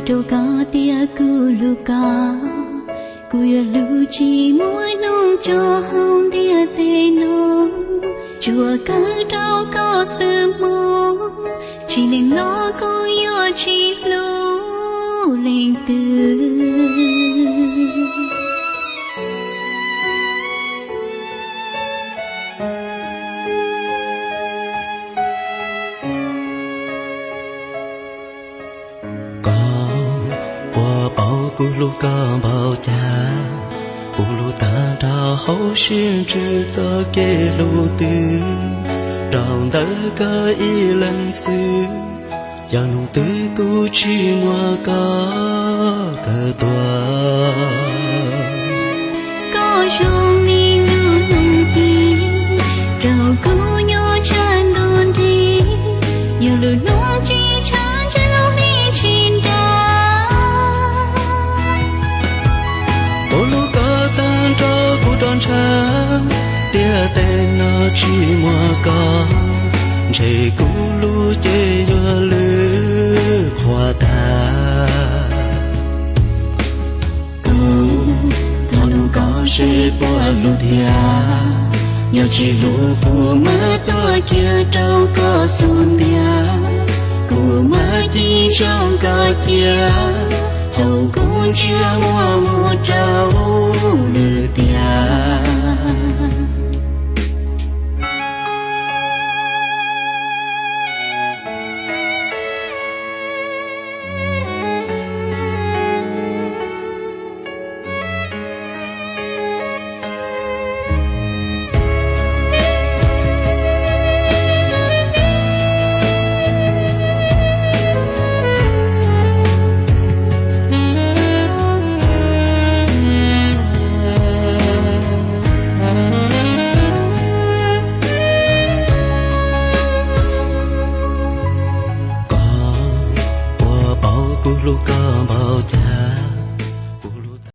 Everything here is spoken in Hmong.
Rau koj tias kuv hlub koj, kuv yuav hlub tsis muaj hnub tso hauv ntiaj teb no. Tsuas kawm rau koj xwb mog, tsis li no kuv yuav tsis hlub leej twg. Koj puas paub kuv hlub koj npaum cas? Kuv hlub tag nrho hauv siab ntsws txoj kev hlub twg. Rau ntawm koj ib leeg xwb, yog hnub twg kuv tsis muaj koj kawm tuag. Koj zoo li lub hloov ci, rau kuv nyob tshaj ntuj nrig. Yog lub hloov ci tshaj ntshe lub hli tsis nra. Kuv hlub koj tag nrho kuv rov ntshaw, ntiaj teb no tsis muaj koj, ntshe kuv lub cev yuav lwj qhuav tag. Kuv thov nug koj seb puas hlub thiab, yog tsis hlub kuv mam tuaj kiag rau koj xub ntiag. Kuv mam cim ntsoov koj cia, hauv kuv ntsiab muaj mus